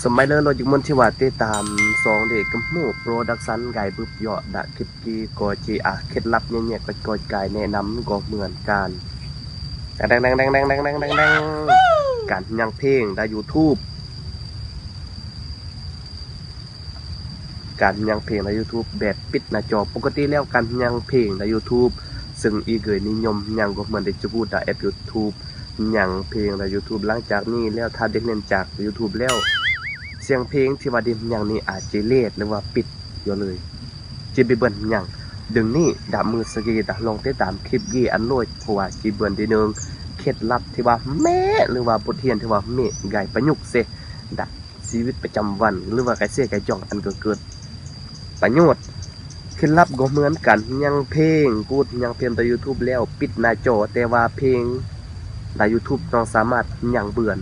ສະໄໝເລີ ລົດຢາກມ່ວນທີ່ວ່າຕິດຕາມຊ່ອງເດກະໝູໂປຣດັກຊັນ ກາຍບຶບເຍາະດະຄລິບກີກໍຈີອາ ເຄັດລັບແຍກໆ ກໍກາຍແນະນຳກໍເໝືອນກັນ ແດງໆ ການຍັງເພງໃນຢູທູບ ການຍັງເພງໃນຢູທູບແບບປິດໜ້າຈໍ. ປົກກະຕິແລ້ວການຍັງເພງໃນຢູທູບ ເຊິ່ງອີເກີຍນິຍົມຍັງກໍເໝືອນໄດ້ຈະກູດດາແອັບຢູທູບ ຍັງເພງໃນຢູທູບ. ຫຼັງຈາກນີ້ແລ້ວ ຖ້າໄດ້ເລ່ນຈາກຢູທູບແລ້ວ ສຽງເພງທີ່ວ່າໄດ້ຍັງນີ້ອາດຈະເລດ ຫຼືວ່າປິດຢູ່ເລີຍ ຈະໄປເບິ່ງຍັງ. ດຶງນີ້ດາມືສະກີດາ ລອງຕິດຕາມຄລິບກີອັນໂລດ ເພາະວ່າຈະເບິ່ງໄດ້ເນີງເຄັດລັບທີ່ວ່າແມ່ ຫຼືວ່າບົດຮຽນທີ່ວ່າແມ່ ກາຍປະຍຸກໃສ່ດາ ຊີວິດປະຈຳວັນ ຫຼືວ່າກາຍເຊກາຍຈ່ອງ ອັນກໍເກີດປະໂຫຍດ. ເຄັດລັບກໍເໝືອນກັນ ຍັງເພງ ກູດຍັງເພງໃນຢູທູບແລ້ວປິດໜ້າຈໍ ແຕ່ວ່າເພງໃນຢູທູບນ້ອງສາມາດຍັງເບືອນ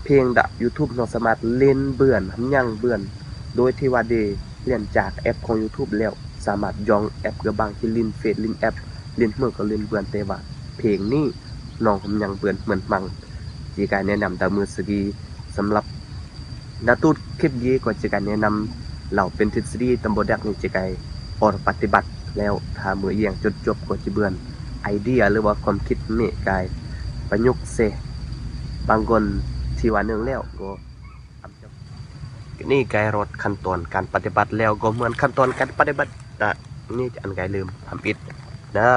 ເພງໃນຢູທູບນ້ອງສາມາດຫຼິ້ນເບືອນ ຍັງເບືອນ ໂດຍທີ່ວ່າໄດ້ເລ່ນຈາກແອັບຂອງຢູທູບແລ້ວ ສາມາດຢ່ອງແອັບ ກະບາງທີ່ຫຼິ້ນເຟສ ຫຼິ້ນແອັບ ຫຼິ້ນເມືອກກໍຫຼິ້ນເບືອນ ແຕ່ວ່າເພງນີ້ນ້ອງຍັງເບືອນເໝືອນມັງ ຈີກາຍແນະນຳດາມືສະກີ ສຳລັບ ນາຕູດຄລິບເຢກໍຈະກາຍແນະນຳເລົ່າເປັນທິດສະດີ ຕຳບໍ່ດັກນີ້ຈະກາຍອອກປະຕິບັດແລ້ວ ຖ້າມື້ອຽງຈົນຈົບກໍຈະເບືອນ ໄອເດຍ ຫຼືວ່າຄວາມຄິດເມກາຍປະຍຸກໃສ່ບາງຄົນທີ່ວ່າເນີງແລ້ວກໍ ນີ້ກາຍຮອດຂັ້ນຕອນການປະຕິບັດແລ້ວ ກໍເໝືອນຂັ້ນຕອນການປະຕິບັດ ອະ ນີ້ອັນກາຍລືມທຳອິດເດີ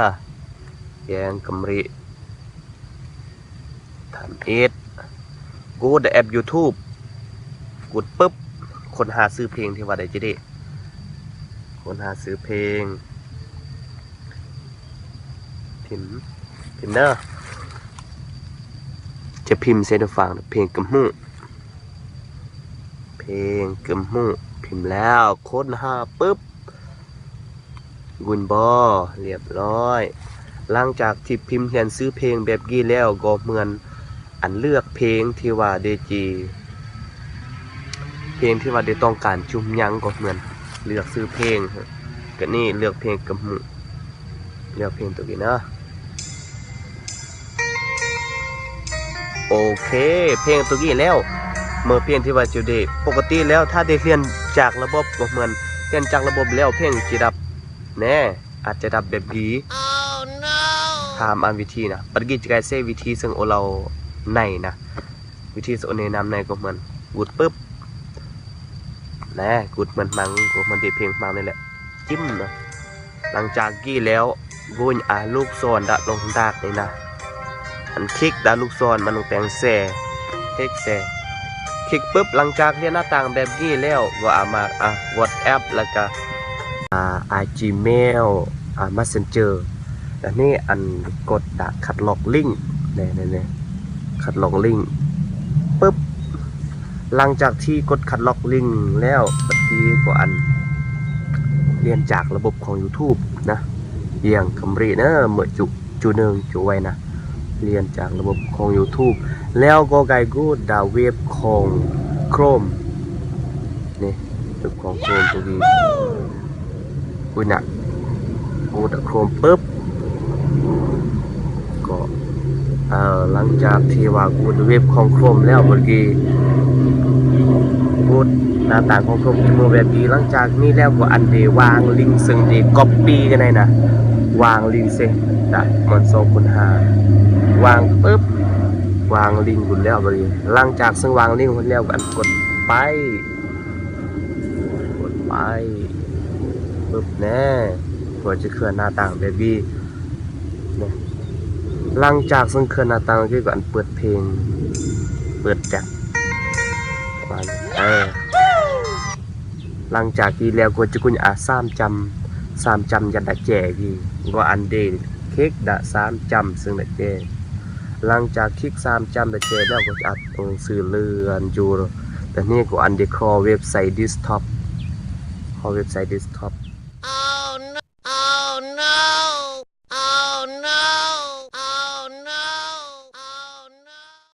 ແຍງກຳລິ ທຳອິດ ກູດແອັບຢູທູບ ກູດປຶບ ຄົ້ນຫາຊື່ເພງທີ່ວ່າໄດ້ຈະເດ ຄົ້ນຫາຊື່ເພງ ພິມ ພິມເດີ ຈະພິມໃສ່ໃນຝັ່ງເພງກະໝູ ເພງກະໝູ ພິມແລ້ວ ຄົ້ນຫາປຶບ ກຸນບໍ ລຽບຮ້ອຍ. ຫຼັງຈາກທີ່ພິມຮຽນຊື່ເພງແບບກີ້ແລ້ວ ກໍເໝືອນອັນເລືອກເພງທີ່ວ່າໄດ້ຈີ ເພງທີ່ວ່າໄດ້ຕ້ອງການຈຸ່ມຍັງ ກໍເໝືອນເລືອກຊື່ເພງ ກະນີ້ເລືອກເພງກະໝູ ເລືອກເພງໂຕກີ້ເນາະ. ໂອເຄ ເພງໂຕກີ້ແລ້ວ ເມື່ອເພງທີ່ວ່າຈະໄດ້ ປົກກະຕິແລ້ວ ຖ້າໄດ້ຮຽນຈາກລະບົບ ກໍເໝືອນຮຽນຈາກລະບົບແລ້ວເພງຈະດັບແນ່ ອາດຈະດັບແບບດີ ຖາມອັນວິທີນະ ປັດກີ້ຈະກາຍເຊວິທີເຊິ່ງໂອເລົ່າໃນນະ ວິທີເຊິ່ງໂອແນະນຳໃນ ກໍເໝືອນກູດປຶບ ແນ່ ກູດເໝືອນມັງ ກໍເໝືອນເດເພງມັງນີ້ແຫຼະ ຈິ້ມນະ. ຫຼັງຈາກກີ້ແລ້ວ ໂກນອາລູກສອນດະລົງດາກນີ້ນະ ອັນຄລິກດະລູກສອນມັນລົງແປງແຊ ຄລິກແຊ ຄລິກປຶບ ຫຼັງຈາກຮຽນໜ້າຕ່າງແບບນີ້ແລ້ວ ກໍອາມາ ອາ ວອດແອັບ ແລ້ວກະ ອາ ອາ ຈີເມວ ອາ ແມັດເຊັນເຈີ ແລ້ວນີ້ອັນກົດດະຄັດລອກລິ້ງ ແນ່ໆໆ ຄັດລອກລິ້ງປຶບ ຫຼັງຈາກທີ່ກົດຄັດລອກລິ້ງແລ້ວ ບັດນີ້ກໍອັນ ລຽນຈາກລະບົບຂອງຢູທູບນະ ຢ່າງກຳລິເນີ ເມື່ອຈຸ ຈຸໜຶ່ງຈຸໄວ້ນະ ລຽນຈາກລະບົບຂອງຢູທູບ ແລ້ວກໍກາຍກູດດາເວັບຂອງໂຄຣມ ນີ້ ເວັບຂອງໂຄຣມຕົວນີ້ ອຸ້ຍນະ ກູດໂຄຣມປຶບ ກໍ ເອີ ຫຼັງຈາກທີ່ວ່າກູດເວັບຂອງໂຄຣມແລ້ວ ເມື່ອກີ້ ກູດໜ້າຕ່າງຂອງໂຄຣມຈະເໝືອນແບບນີ້ ຫຼັງຈາກນີ້ແລ້ວກໍອັນເດວາງລິ້ງ ເຊິ່ງເດກັອບປີ້ກັນໄດ້ນະ ວາງລິ້ງເຊ ດະມັນສອງຄູນຫ້າ ວາງປຶບ ວາງລິ້ງພຸ້ນແລ້ວ ບັດນີ້ ຫຼັງຈາກເຊິ່ງວາງລິ້ງພຸ້ນແລ້ວ ກໍອັນກົດໄປ ກົດໄປປຶບແນ່ ກໍຈະເຄື່ອນໜ້າຕ່າງແບບນີ້ ນະ ຫຼັງຈາກເຊິ່ງເຄື່ອນໜ້າຕ່າງແບບນີ້ ກໍອັນເປີດເພງ ເປີດແດັກ ເອີ ຫຼັງຈາກທີ່ແລ້ວກໍຈະກຸນອາ ສາມຈ້ຳ ສາມຈ້ຳຍັດດະແຈ ກໍອັນເດ ຄລິກດະສາມຈ້ຳເຊິ່ງດະແຈ ຫຼັງຈາກຄລິກສາມຈ້ຳດະແຈແລ້ວ ກໍຈະອັດຕົງຊື່ເລື່ອນຢູ່ ແຕ່ນີ້ກໍອັນເດຄຣເວັບໄຊເດັສທັອບ ຄຣເວັບໄຊເດັສທັອບ